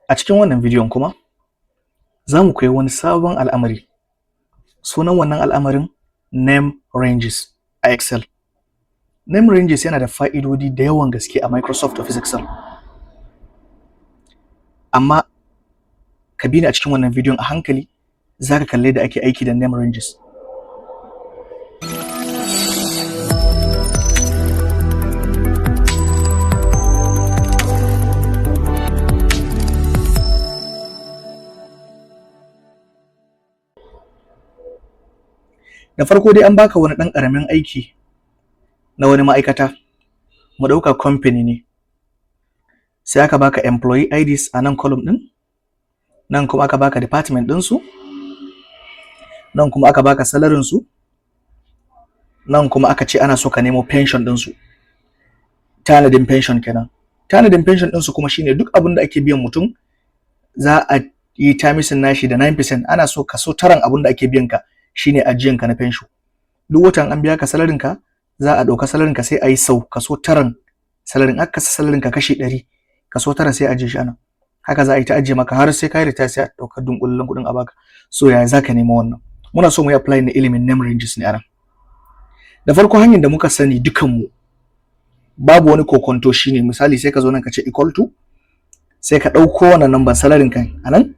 A cikin wannan bidiyon kuma za mu koyi wani sabon al'amari. Sunan wannan al'amarin name ranges a Excel. Name ranges yana da fa'idodi da yawan gaske a Microsoft Office Excel. Amma ka bi ni a cikin wannan bidiyon a hankali, za ka kalli yadda ake aiki da name ranges. Da farko dai an baka wani ɗan ƙaramin aiki na wani ma'aikata, mu ɗauka company ne, sai aka baka employee IDs a nan column ɗin, nan kuma aka baka department ɗinsu, nan kuma aka baka salarin su, nan kuma aka ce ana so ka nemo pension ɗinsu, tanadin pension kenan. Tanadin pension ɗinsu kuma shine duk abin da ake biyan mutum za a yi timesing nashi da 9%, ana so kaso taran abin da ake biyan ka shine ajiyanka na pension. Duk watan an biya ka salarin ka, za a ɗauka salarin ka sai a yi sau kaso taran salarin, aka kasa salarin ka kashi 100, kaso 9 sai a ajiye shi anan. Haka za a yi ta ajiye maka har sai ka yi retire, sai a ɗauka dunƙulallen kuɗin a baka. So yaya za ka nemo wannan? Muna so mu yi apply na ilimin name ranges ne anan. Da farko, hanyar da muka sani dukanmu, babu wani kokonto, shine misali sai ka zo nan ka ce equal to, sai ka ɗauko wannan number salarin kan anan,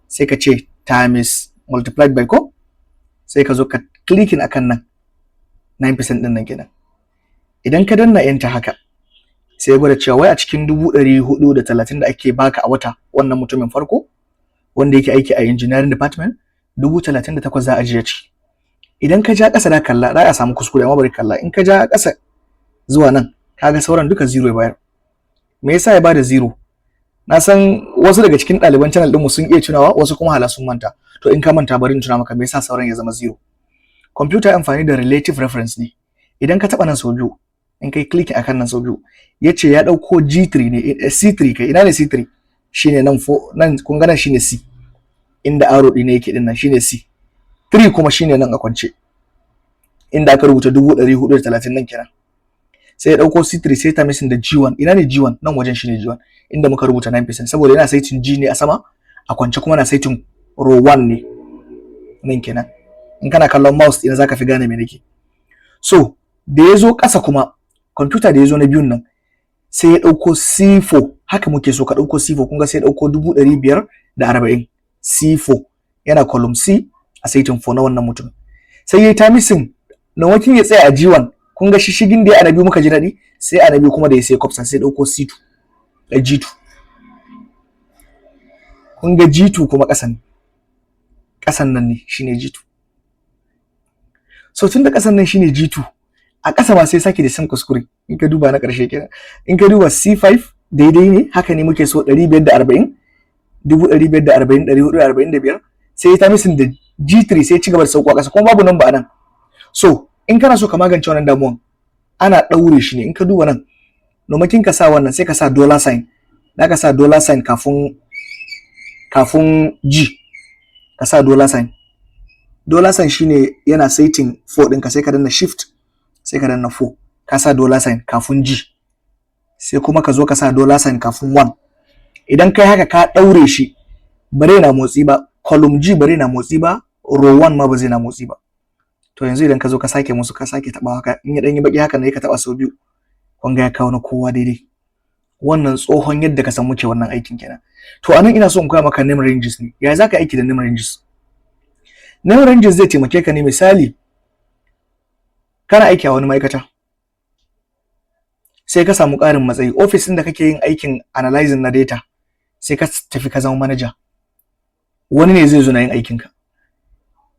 sai ka ce times, multiplied by ko, sai ka zo ka clicking akan nan 9% din nan kenan. Idan ka danna enter haka, sai ya gwada cewa wai a cikin 430,000 da ake baka a wata, wannan mutumin farko wanda yake aiki a engineering department, 38,000 za a ajiye ciki. Idan ka ja ƙasa da kalla, za a samu kuskure, amma bari kalla. In ka ja ƙasa zuwa nan, kaga sauran duka zero ya bayar. Me yasa ya bada zero? Na san wasu daga cikin ɗaliban channel ɗinmu sun iya tunawa, wasu kuma hala sun manta. To in ka manta, bari in tuna maka me yasa sauran ya zama zero. Computer amfani da relative reference ne. Idan ka taɓa nan sau biyu, in kai click akan nan sau biyu, yace ya ɗauko G3 ne, C3 kai. Ina ne C3? Shine nan fo nan, kun ga nan shine C, inda arrow ɗin yake din nan shine C. 3 kuma shine nan a kwance inda aka rubuta 430,000 nan kenan. Sai ya ɗauko C3, sai ta missing da G1. Ina ne G1? Nan wajen shine G1, inda muka rubuta 9%, saboda yana saitin G ne a sama a kwance, kuma na saitin row 1 ne nan kenan. In kana kallon mouse ɗina zaka fi gane me nake so. Da ya zo ƙasa kuma, computer da ya zo na biyun nan, sai ya ɗauko C4. Haka muke so ka ɗauko C4. Kun ga sai ya ɗauko 540,000, C4 yana column C a saitin 4 na wannan mutum. Sai ya yi ta missing nawakin ya tsaya a G1. Kun ga shishigin da ya a na biyu muka ji daɗi, sai a na biyu kuma da ya sai kwafsa, sai ɗauko C2 da G2. Kun ga G2 kuma ƙasan ƙasan nan ne shine G2. So tun da ƙasan nan shine G2, a ƙasa ma sai sake da same kuskure. In ka duba na ƙarshe kenan, in ka duba C5 daidai ne, haka ne muke so, 540, 540,445. Sai ta missing da G3, sai ci gaba da sauko a ƙasa, kuma babu number a nan. So in kana so ka magance wannan damuwan, ana ɗaure shi ne. In ka duba nan, nomakin ka sa wannan, sai ka sa dollar sign. Da ka sa dollar sign kafin G, ka sa dollar sign. Dollar sign shine yana saitin 4 ɗinka. Sai ka danna shift, sai ka danna 4, ka sa dollar sign kafin G. Sai kuma ka zo ka sa dollar sign kafin 1. Idan kai haka, ka ɗaure shi, bare na motsi ba. Column G bare na motsi ba, row 1 ma ba zai na motsi ba. To yanzu idan ka zo ka sake musu, ka sake taɓa haka, in ya ɗan yi baki haka ne, ka taɓa sau biyu, kun ga ya kawo na kowa daidai. Wannan tsohon yadda ka san muke wannan aikin kenan. To anan ina so in koya maka name ranges ne. Ya zaka aiki da name ranges? Name ranges zai taimake ka ne. Misali, kana aiki a wani ma'aikata, sai ka samu ƙarin matsayi. Office ɗin da kake yin aikin analyzing na data, sai ka tafi ka zama manager. Wani ne zai zo na yin aikin ka,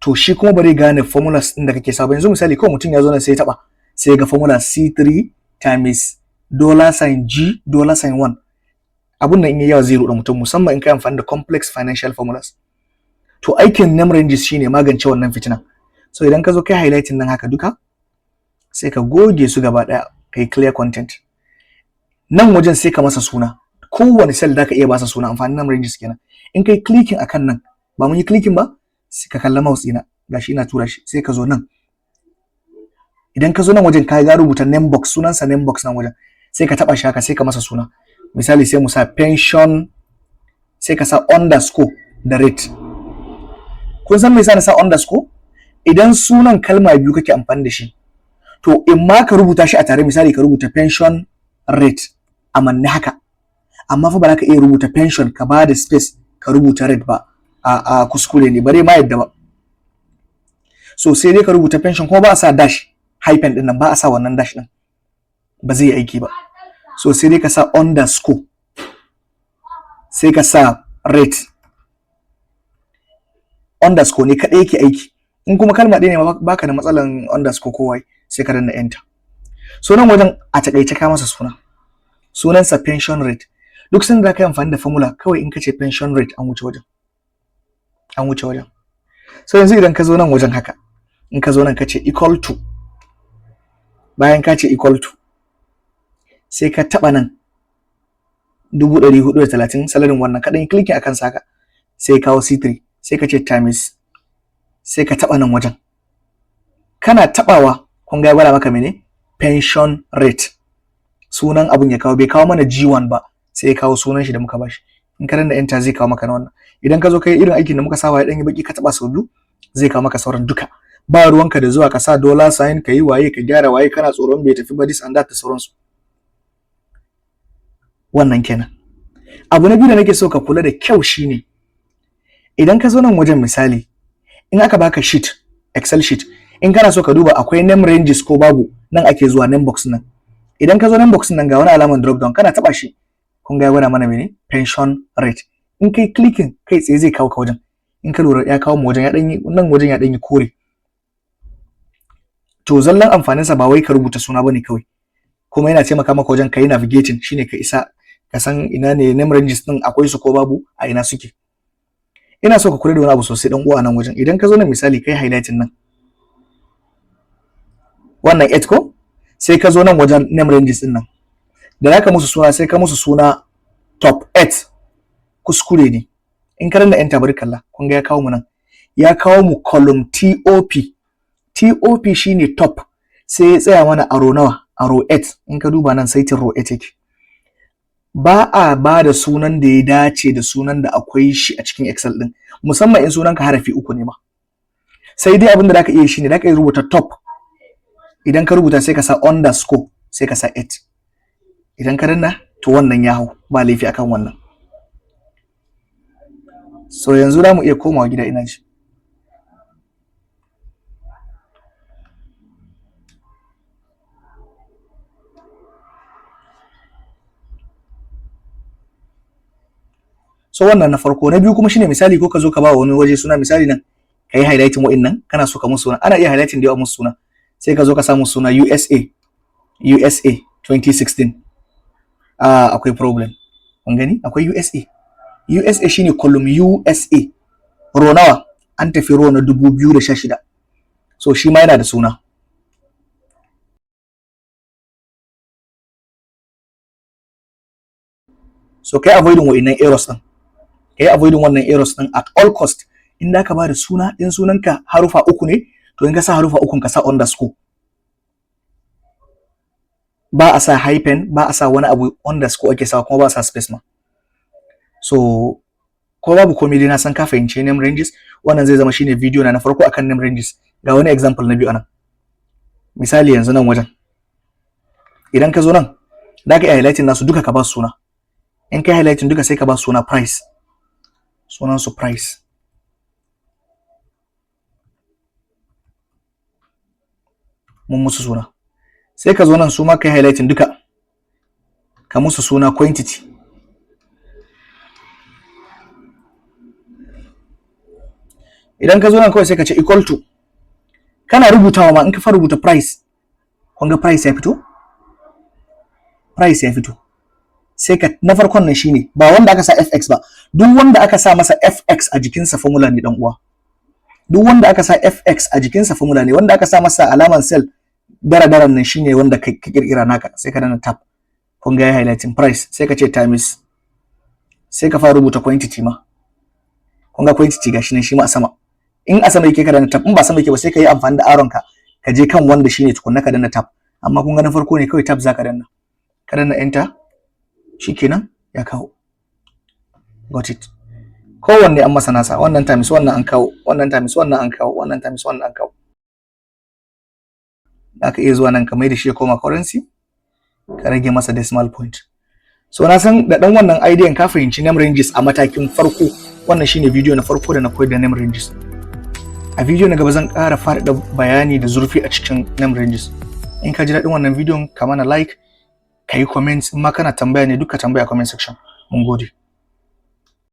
to shi kuma bari gane formulas ɗin da kake saba. Yanzu misali, kawai mutum ya zo nan sai ya taɓa, sai ya ga formula C3 times dollar sign G dollar sign 1. Abun nan in yi yawa zai ruɗa mutum, musamman in kai amfani da complex financial formulas. To aikin name ranges shine magance wannan fitina. So idan ka zo kai highlighting nan haka duka, sai ka goge su gaba ɗaya, kai clear content. Nan wajen sai ka masa suna. Kowane cell da ka iya basa suna. Amfanin name ranges kenan. In kai clicking akan nan, ba mun yi clicking ba, sai ka kalla mouse ɗina, gashi ina tura shi. Sai ka zo nan. Idan ka zo nan wajen, ka ga rubuta name box, sunansa name box nan wajen, sai ka taba shi haka, sai ka masa suna. Misali, sai mu sa pension Sai ka sa underscore da rate. Kun san me yasa na sa underscore? Idan sunan kalma biyu kake amfani da shi, to in ma ka rubuta shi a tare, misali ka rubuta pension rate a manne haka, amma fa ba za ka iya rubuta pension ka ba da space ka rubuta rate ba. A kuskure ne, bare ma yadda ba. So sai dai ka rubuta pension, kuma ba a sa dash, hyphen din nan, ba a sa wannan dash din, ba zai yi aiki ba. So sai dai ka sa underscore, sai ka sa rate. Underscore ne kaɗai yake aiki. In kuma kalma ɗaya ne, baka da matsalan underscore ko waye, sai ka danna enter. So nan wajen a takaice ka masa suna, sunansa pension rate. Duk sanda ka yi amfani da formula, kawai in ka ce pension rate, an wuce wajen, an wuce wajen. So yanzu idan ka zo nan wajen haka, in ka zo nan ka ce equal to, bayan ka ce equal to, sai ka taɓa nan 430,000, salaryn wannan kaɗan yi clicking akan saka, sai kawo C3, sai ka ce times, sai ka taɓa nan wajen. Kana taɓawa, kun ga ya gwada maka mene? Pension rate. Sunan abun ya kawo, bai kawo mana G1 ba, sai ya kawo sunan shi da muka bashi. In ka danna enter, zai kawo maka na wannan. Idan ka zo kai irin aikin da muka saba, ya dan yi baki, ka taba sau biyu, zai kawo maka sauran duka. Ba ruwanka da zuwa ka sa dollar sign, ka yi waye, ka gyara waye, kana tsoron bai tafi ba, this and that da sauransu. Wannan kenan. Abu na biyu da nake so ka kula da kyau shine, idan ka zo nan wajen, misali in aka baka sheet, Excel sheet, in kana so ka duba akwai name ranges ko babu, nan ake zuwa, name box nan. Idan ka zo name box nan, ga wani alaman drop down, kana taba shi, kun ga ya gwada mana mene? Pension rate. In kai clicking, kai tsaye zai kawo ka wajen. In ka lura, ya kawo mu wajen, ya danyi nan wajen, ya danyi kore. To zallan amfaninsa ba wai ka rubuta suna bane kawai, kuma yana taimaka maka wajen ka yi navigating, shine ka isa ka san ina ne name ranges din, akwai su ko babu, a ina suke. Ina so ka kula da wani abu sosai, dan uwa. Nan wajen, idan ka zo nan, misali kai highlighting nan wannan 8 ko, sai ka zo nan wajen name ranges din nan da zaka musu suna, sai ka musu suna top 8, kuskure ne. In ka danna enter, bari kalla, kun ga ya kawo mu nan, ya kawo mu column TOP. TOP shine top. Sai ya tsaya mana a row nawa? A row 8. In ka duba nan, saitin row 8 yake. Ba a ba da sunan da ya dace da sunan da akwai shi a cikin Excel din, musamman in sunanka harafi uku ne ma. Sai dai abin da zaka iya shine zaka iya rubuta top. Idan ka rubuta, sai ka sa underscore, sai ka sa 8. Idan ka danna, to wannan ya hau, ba laifi akan wannan. So yanzu za mu iya komawa gida, ina ji. So wannan na farko. Na biyu kuma shine, misali ko ka zo ka ba wani waje suna, misali nan ka yi highlighting wa'innan, kana so ka musu suna, ana iya highlighting da yawa musu suna, sai ka zo ka sa musu suna USA, USA 2016. Ah, akwai problem. Kun gani, akwai USA. USA shine column USA, row nawa? An tafi row na 2016. So shi ma yana da suna. So kai avoiding wa'innan errors din, kai avoiding wannan errors din at all cost. In da ka ba da suna, in sunanka harufa uku ne, to in ka sa harufa ukun, ka sa underscore. Ba a sa hyphen, ba a sa wani abu, underscore ake sawa, kuma ba a sa space ma. So ko babu komai dai, na san ka fahimci name ranges. Wannan zai zama shine video na na farko akan name ranges. Ga wani example na biyu anan. Misali yanzu nan wajen, idan ka zo nan, za ka iya highlighting nasu duka, ka ba su suna. In kai highlighting duka, sai ka ba su suna price, sunan su price. Mun musu suna. Sai ka zo nan, su ma kai highlighting duka, ka musu suna quantity. Idan ka zo nan, kawai sai ka ce equal to. Kana rubutawa ma, in ka fara rubuta price, kun ga price ya fito, price ya fito. Sai ka na farkon nan shine ba wanda aka sa fx ba. Duk wanda aka sa masa fx a jikinsa, formula ne, dan uwa. Duk wanda aka sa fx a jikinsa, formula ne. Wanda aka sa masa alaman cell dara daran nan shine wanda ka kirkira naka. Sai ka danna tab, kun ga ya highlighting price. Sai ka ce times, sai ka fara rubuta quantity ma. Kun ga quantity gashi nan shi ma a sama. In a sama yake, ka danna tab. In ba sama yake ba, sai ka yi amfani da arrow ka, ka je kan wanda shine tukunna, ka danna tab. Amma kun ga na farko ne, kawai tab zaka danna, ka danna enter, shikenan ya kawo. Got it? Kowanne an masa nasa. Wannan times wannan an kawo, wannan times wannan an kawo, wannan times wannan an kawo. Aka iya zuwa nan ka mai da shi ya koma currency, ka rage masa decimal point. So na san da dan wannan idea ka fahimci name ranges a matakin farko. Wannan shine video na farko da na koyar da name ranges. A video na gaba zan ƙara faɗaɗa bayani da zurfi a cikin name ranges. In ka ji daɗin wannan bidiyon, ka mana like, ka yi comment. In ma kana tambaya ne, duka tambaya a comment section. Mun gode.